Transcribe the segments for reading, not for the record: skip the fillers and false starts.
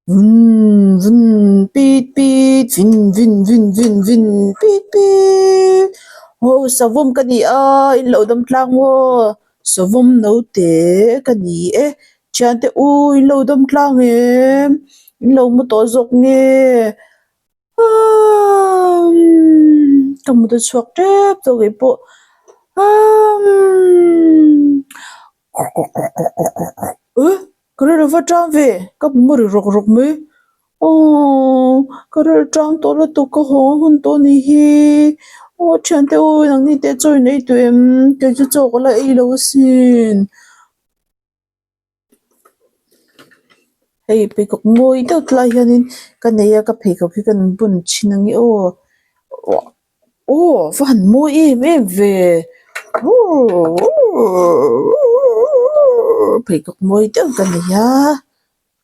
Vun vun pit pit vin vin vin vin vin pit pit aw savawm ka ni a in lo dam tlang maw savawm naute ka ni e thiante u in lo dam tlang em in lo mu tawh zawk nge aaa ka mut a chhuak tep tawh keipawh aaa Ka rilru va tang ve, ka hmu ri rawk rawk mai. Aww, ka rilru tang tawh lutuk ka haw hun tawh a nih hi. Aw thiante u nangni te chaw in ei tawh em? Kei chu chaw ka la ei lo asin. Hei pheikhawk mawi deuh tlai hianin ka nei a, ka pheikhawk hi ka bun thin ang e aw. Aw va han mawi em em ve pheikhawk mawi deuh ka nei a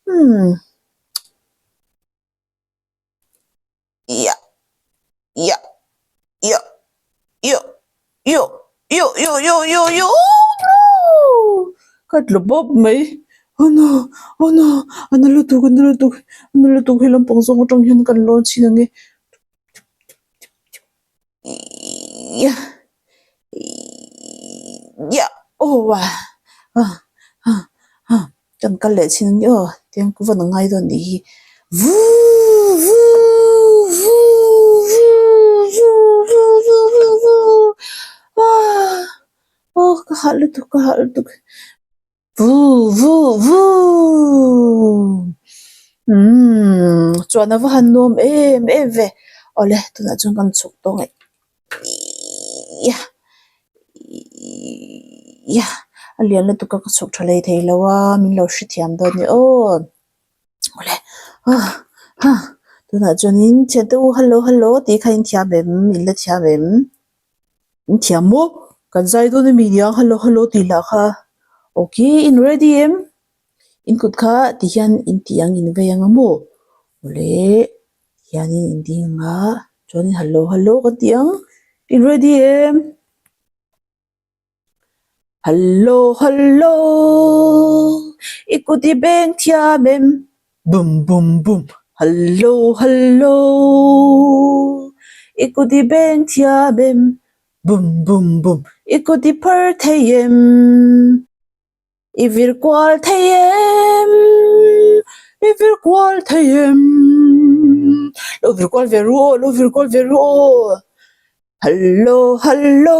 umm iah iah iah iah iah iah iah iah iah iah oh no ka tlu bawp mai oh no oh no a na lutuk a na lutuk a na lutuk he lampang zawng atang hian kan lawn chhin ang e. Kan kal leh chin ang aw tiang ka vawn a ngai dawn nih hi vuuu vuuu vuuu vuuu vuuu vuuu vuuu vuuu aaa aw ka hah lutuk ka hah lutuk. Vu vu vu umm chuan a va han nuam em em ve awle tunah chuan kan chhuk tawh ngei iah iah a lian lutuk a ka chhuk tha lei thei lo a min lo hrethiam dawn nia aw awle ah ha tunah chuanin thiante u hello hello tih kha in thiam em in la thiam em. In thiam maw? Kan zai dawn ami nia hello hello tih lah kha ok in ready em? In kut kha ti hian in tih ang in vei ang a maw? Awle hianin in ding ang a chuanin hello hello kan ti ang in ready em? Hallo hallo i kut i beng thiam em bum bum bum hallo hallo i kut i beng thiam em bum bum bum i kut i phar thei em. I vir kual thei em? I vir kual thei em? Lo vir kual ve ru aw, lo vir kual ve ru aw. Hallo, hallo,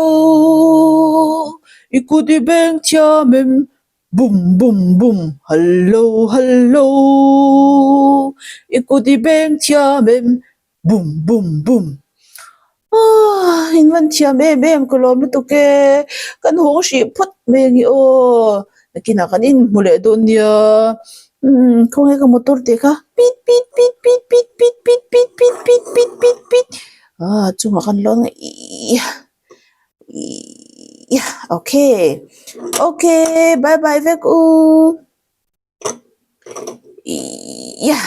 i kut i beng thiam em? Bum, bum, bum, hallo, hallo, i kut i beng thiam em? Bum bum bum aah in van thiam em em ka lawm lutuk e kan hawng hrih phawt mai ang i aw nakinah kan inhmu leh dawn nia umm khawnge ka motor tih kha pit pit pit pit pit pit pit pit pit pit pit pit pit ah chungah kan lawn a ihh ihh okay okay bye bye vek u. Iah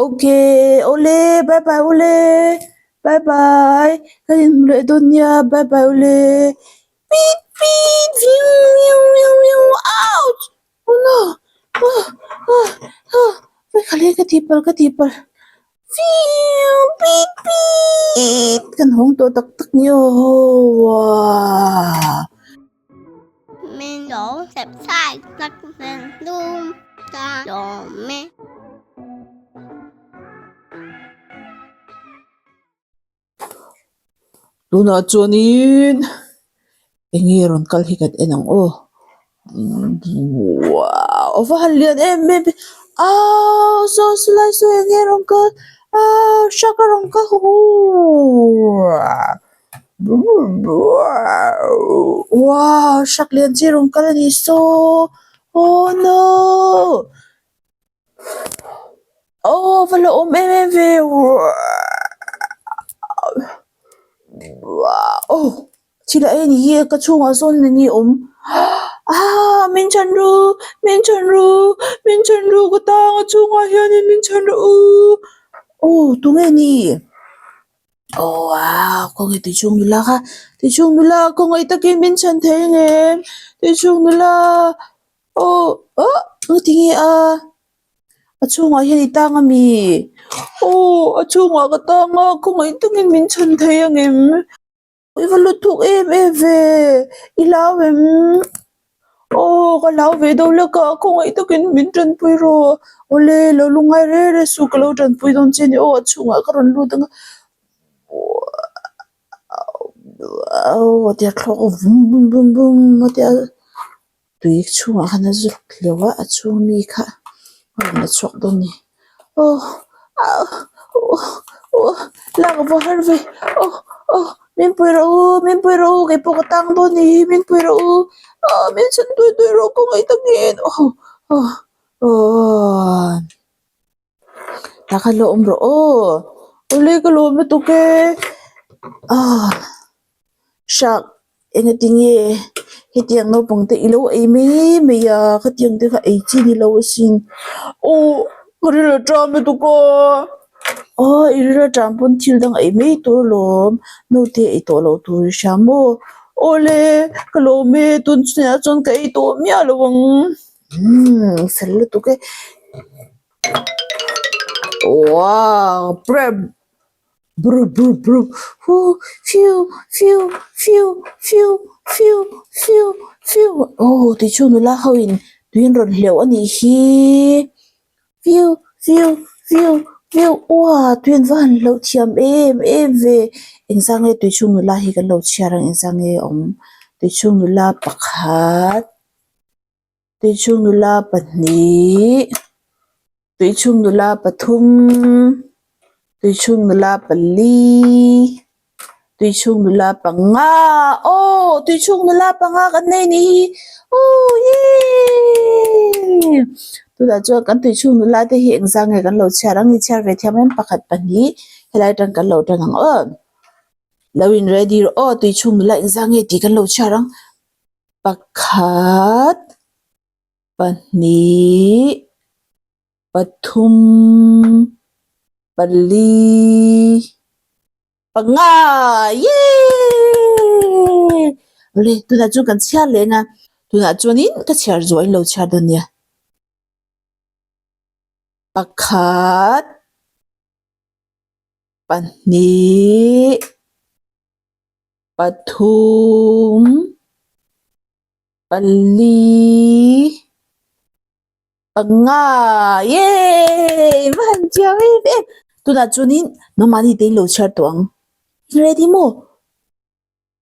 okay awle bye bye awle bye bye ka inhmu leh dawn nia bye bye awle pit pit viu viu viu viu ouch oh no ah ah ah vawikhat ka tihpalh ka tihpalh viu pit pit kan hawng tawh tak tak ni aw wah. Min lo subscribe sak nen lum ta lawm e. Tunah chuanin eng nge rawn kal hi kan en ang aw wow a va han lian em em ve aw saw saw lai saw eng nge rawn kal aw hrak a rawn kal Wow hrak lian chi rawn kal a ni saw oh no aw va la awm em em ve aw thil a ei a ni hi ka chhungah sawn eng nge awm ah min chhan ru min chhan ru min chhan ru ka tang a chhungah hianin min chhan rawh u aw tunge ni. Aw wow khawnge tuichhung nula kha tuichhung nula khawngaih takin min chhan thei ang em tuichhung nula aw ah engati nge a. A chhungah hian i tang a mi? Aw, a chhungah ka tang a, khawngaih takin min chhan thei angem? I va lut thuk em em ve, i hlau em? Aw, ka hlau ve deuh lek a, khawngaih takin min tanpui rawh. Awle, lo lungngai re re suh, ka lo tanpui dawn che a ni. Aw, a chhungah ka rawn lut ang a. Aw, a tia thlawk a vum vum vum vum a tia. Tui chhungah khan a zuk hleuh a, a chhung mi kha a rawn la chhuak dawn a ni. Aw ah aw aw lak a va har ve aw aw min pui rawh u min pui rawh u kei pawh ka tang dawn a ni min pui rawh u ah min chhan tui tui rawh ka ngaih takin aw aw aw tah khan lo awm rawh aw awle ka lawm lutuk e ah hrak Engatinge hetiang naupang te ilo ei mai mai a khatiang te kha ei chi ni lo asin aw ka ril a ṭam lutuk a aw i ril a ṭam pawn thil dang ei mai tur alawm naute ei tawh loh tur i hria maw awle ka lawm e tun chhunah chuan ka ei tawh miah lo ang umm fel lutuk e wow prem. Bru bru bru hu fiu fiu fiu fiu fiu fiu fiu aw tih chu nula ho in tui an rawn hleuh a nih hi fiu fiu fiu fiu uah tui an va han hleuh thiam em em ve engzah nge tui chhung nula hi kan lo chhiar ang engzah nge a awm tui chhung nula pakhat tui chhung nula pahnih. Tuichhung nula pathum, tuichhung nula pali, tuichhung nula panga aw tuichhung nula panga kan nei anih hi aw yee tunah chuan kan tuichhung nula te hi engzah nge kan lo chhiar ang i chhiar ve thiam em pakhat pahnih helai atang kan lo tan ang aw lo in ready rawh aw tuichhung nula engzah nge tih kan lo chhiar ang pakhat. Pahnih, pathum, pali, panga yeeee awle tunah chuan kan chhiar leh anga tunah chuanin ka chhiar zuah in lo chhiar dawn nia pakhat pahnih pathum. Pali panga yay va han chiang em em tunah chuanin nangmahni te in lo chhiar tawh ang ready maw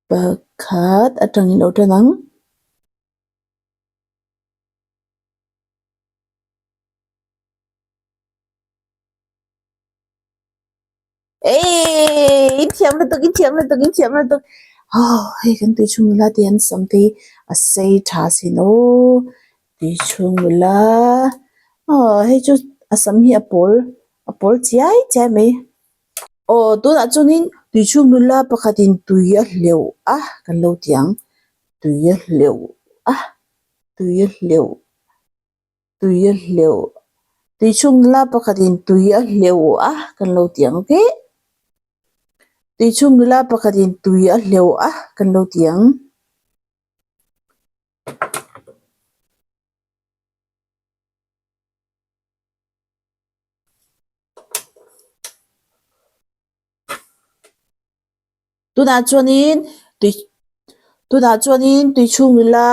pakhat atangin lo tan ang. Eii in thiam lutuk in thiam lutuk in thiam lutuk aw hei kan tui chhung nula te an sam te hi a sei tha sin aw tui chhung nula aw hei chu a sam hi a pawl a pawl chiai chiai mai aw tunah chuanin tui chhung nula pakhatin tui a hleuh a kan lo ti ang tui a hleuh a tui a hleuh. Tui a hleuh tui chhung nula pakhatin tui a hleuh a kan lo ti ang teh tui chhung nula pakhatin tui a hleuh a kan lo ti ang. Tunah chuanin tui tunah chuanin tui chhung nula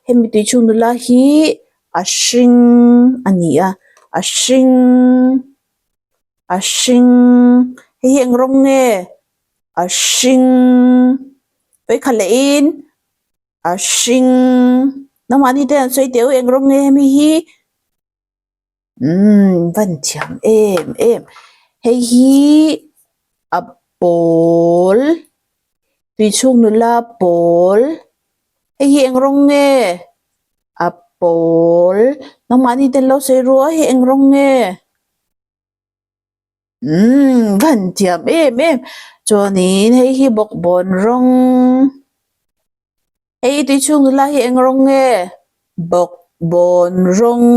hemi tui chhung nula hi a hring a ni a a hring a hring hei hi eng rawng nge a hring vawikhat leh in a hring nangmahni te an sawi teh u eng rawng nge hemi hi. Umm van thiam em em hei hi a pawl tui chhung nula pawl hei hi eng rawng nge a pawl nangmahni te an lo sawi ru a hei eng rawng nge umm van thiam em em chuanin hei hi bawkbawn rawng. Hei tui chhung nula hi eng rawng nge? Bawkbawn rawng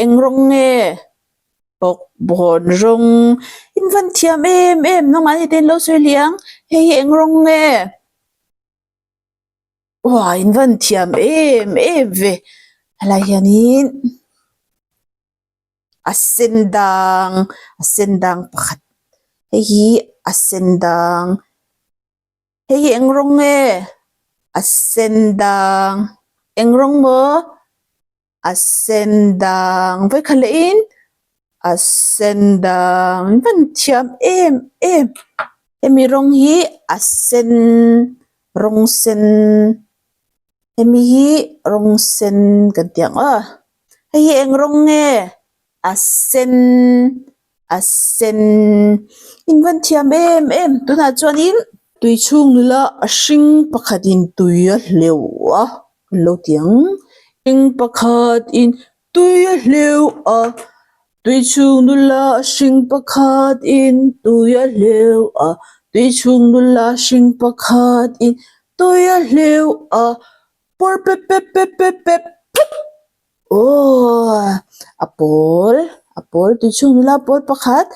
eng rawng nge? Bawkbawn rawng in van thiam em em nangmahni te in lo sawi liang hei hi eng rawng nge? Uah in van thiam em em ve helai hianin. A sen dang a sen dang pakhat hei hi a sen dang hei hi eng rawng nge a sen dang eng rawng maw a sen dang vawikhat leh in a sen dang in van thiam em em hemi rawng hi a sen rawng sen hemi hi rawng sen kan tih ang aw. Hei hi eng rawng nge? A sen a sen in van thiam em em tunah chuanin tui chhung nula a hring pakhatin tui a hleuh a kan lo ti ang hring pakhatin tui a hleuh a tui chhung nula a hring pakhatin tui a hleuh a tui chhung nula a hring pakhatin tui a hleuh a. Pawr pep pep pep pep pep phup aww a pawl a pawl tui chhung nula pawl pakhat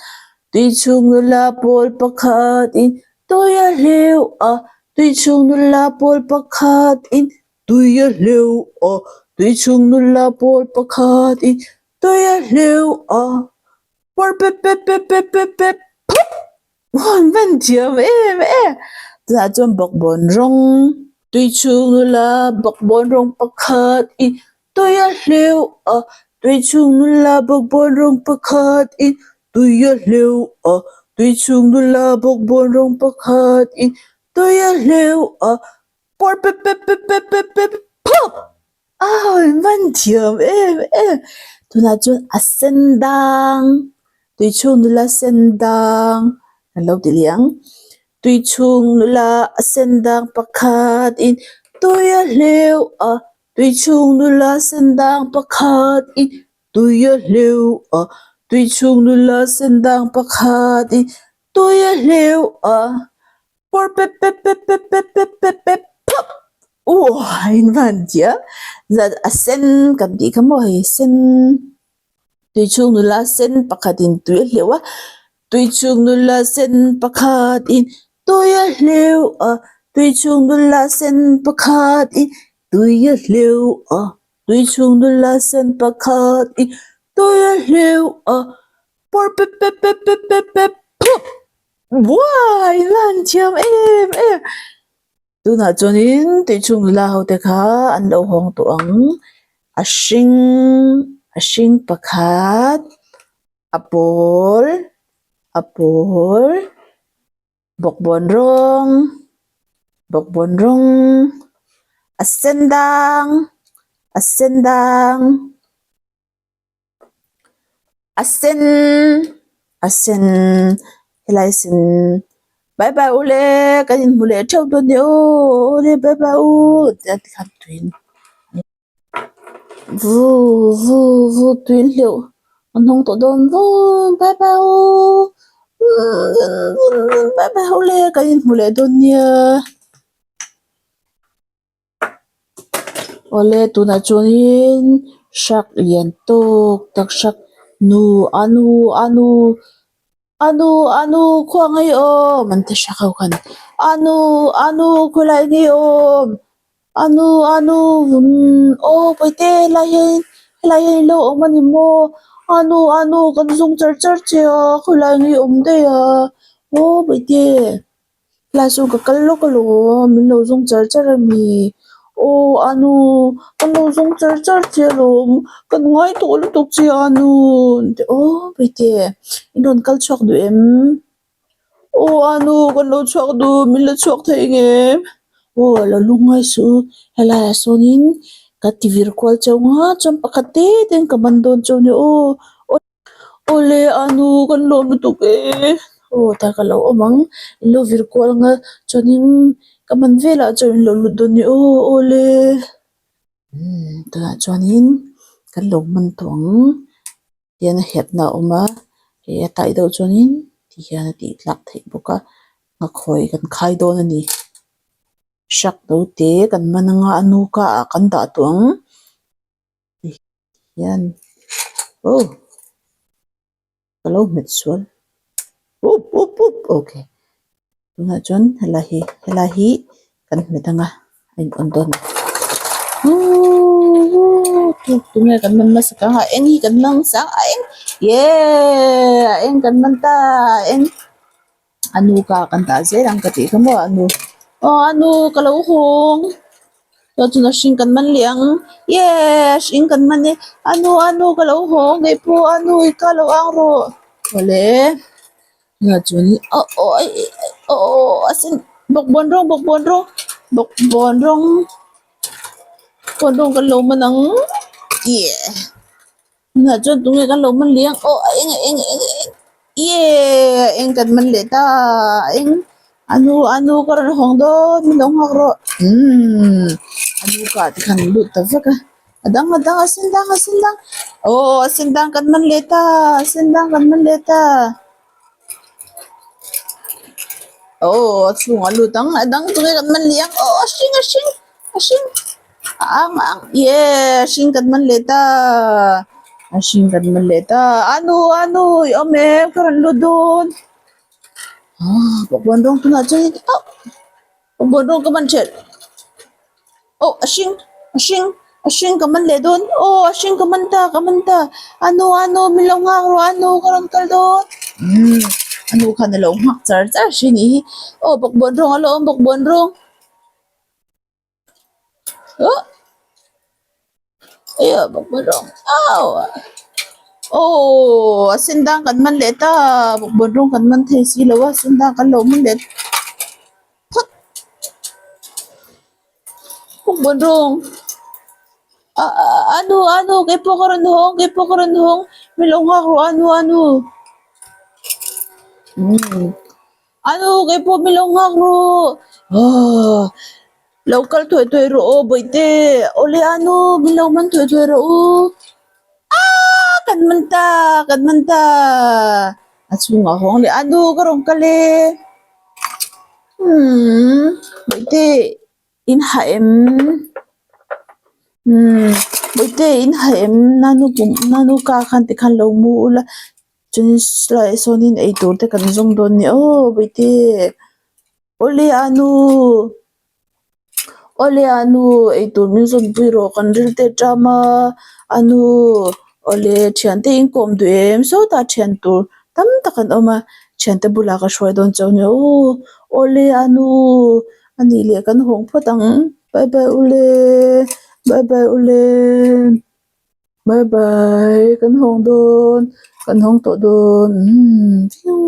tui chhung nula pawl pakhat in tui a hleuh a tui chhung nula pawl pakhat in tui a hleuh a tui chhung nula pawl pakhat in tui a hleuh a pawr pep pep pep pep pep pep phup. Aw an van thiam em em tunah chuan bawkbawn rawng tui chhung nula bawkbawn rawng pakhat in tui a hleuh a tui chhung nula bawkbawn rawng pakhat in tui a hleuh a tui chhung nula bawkbawn rawng pakhat in tui a hleuh a pawr pep pep pep pep pep pep phawp aw an van thiam em em tunah chuan a sen dang tui chhung nula sen dang an lo ti leh ang tui chhung nula a sen dang pakhat in tui a hleuh a tui chhung nula sen dang pakhat in tui a hleuh a tui chhung nula sen dang pakhat in tui a hleuh a. Pawr pep pep pep pep pep pep pep pep phap uah in van tia zat a sen kan tih kha maw hei sen tui chhung nula sen pakhat in tui a hleuh a tui chhung nula sen pakhat in tui a hleuh a tui chhung nula sen pakhat in tui a hleuh a tui chhung nula sen pakhat in tui a hleuh a pawr pep pep pep pep pep pep phap. Uai lan thiam em em tunah chuanin tui chhung nula ho te kha an lo hawng tawh ang a hring a hring pakhat a pawl a pawl bawkbawn rawng bawkbawn rawng a sen dang a sen dang. A sen a sen helai sen bye bye u le kan inhmu leh theuh dawn nia aw awle bye bye u tiang te khan tuiin vu vu vu tuiin hleuh an hawng tawh dawn vum bye bye u bye bye u le kan inhmu leh dawn nia. Awle tunah chuanin hrak lian tawk tak hrak nu anu anu anu anu khuang hi awm an ti hrak ho khan anu anu khawilai nge awm anu anu aw pawite helai hian helai hian ilo awm a ni maw anu anu kan zawng char char che a khawilai nge i awm daih a aw pawite. Helai chu ka kal lawk alawm min lo zawng char char a mi aw anu ka lo zawng char char che alawm ka ngai tawh lutuk che anu an ti aw hmeichhe in rawn kal chhuak duh em aw anu kan lo chhuak duh min la chhuak thei ngem aw a lo lungngai suh u helai ah sawnin ka ti vir kual cheu nga chuan pakhat te te in ka man dawn cheu nia aw. Awle anu kan lawm lutuk e aw tah ka lo awm ang in lo vir kual ang a chuanin ka man velah chuan in lo lut dawn nia aw awle umm tunah chuanin kan lo man tawh ang tihian a herhna a awm a hei a taih deuh chuanin tihian a tih tlak theih bawk a nghakhawi kan khai dawn a ni hrak no te kan man anga a nu ka ah kan dah tawh ang. Hian aw ka lo hmet sual up up up okay tunah chuan helai hi helai hi kan hmet ang a a in on dawn a ni tunge kan man hmasa kang a eng hi kan hmang sang a eng. Yee a eng kan man ta a eng a nu ka kan dah zel ang ka tih kha maw a nu aw a nu ka lo hawng chuan chuna hring kan man leh ang yee hring kan man e a nu a nu ka lo hawng kei pawh a nu i ka lo ang rawh awle tunah chuan aw aw aw aw a sen bawkbawn rawng bawkbawn rawng bawkbawn rawng bawkbawn rawng kan lo man ang yee. Tunah chuan tunge kan lo man leh ang aw a eng a eng a eng a eng yee a eng kan man leh ta a eng a nu a nu ka rawn hawng dawn min lo nghak rawh umm a nu ka ah te khan an lut ta vek a a dang a dang a sen dang a sen dang aw a sen dang kan man leh ta a sen dang kan man leh ta aw a chhungah a lut ang a dang tunge kan man leh ang aw a hring a hring a hring. A ang a ang yee hring kan man leh ta a hring kan man leh ta a nu a nu i awm em ka rawn lut dawn ah bawkbawn rawng tunah chuan auh bawkbawn rawng ka man ṭhelh aw a hring a hring a hring ka man leh dawn aw a hring ka man ta ka man ta a nu a nu min lo nghak rawh a nu ka rawn kal dawn umm a nu khan a lo nghak char char hri a nih hi aw bawkbawn rawng a lo awm bawkbawn rawng. Aw a sen dang kan man leh ta bawkbawn rawng kan man thei si lo a sen dang kan lo man leh phawt bawkbawn rawng ah a nu a nu keipawh ka rawn hawng keipawh ka rawn hawng min lo nghak rawh a nu a nu umm. A nu keipawh min lo nghak rawh aw lo kal thuai thuai rawh aw bawihte awle a nu min lo man thuai thuai rawh u aaa kan man ta kan man ta a chhungah hawng leh a nu ka rawn kal e umm bawihte in ha em umm bawihte in ha em nanu pum nanu ka khan tikhan lo mu ula. Chuan slide ah sawnin eitur te kan zawng dawn nia aw bawihte awle a nu awle a nu eitur min zawn pui rawh kan ril te ṭam a a nu awle thiante in kawm duh em sawtah thian tur tam tak an awm a thiante bulah ka hruai dawn chauh nia aw awle a nu anih leh kan hawng phawt ang bye bye ule bye bye ule. Bye bye kan hawng dawn kan hawng tawh dawn umm viau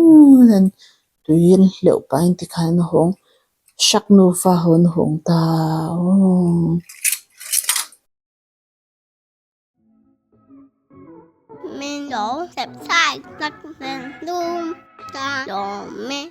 tui an hleuh pahin tikhan an hawng hrak nufa ho an hawng ta aww. Min lo subscribe sak zel dum ta lawm e.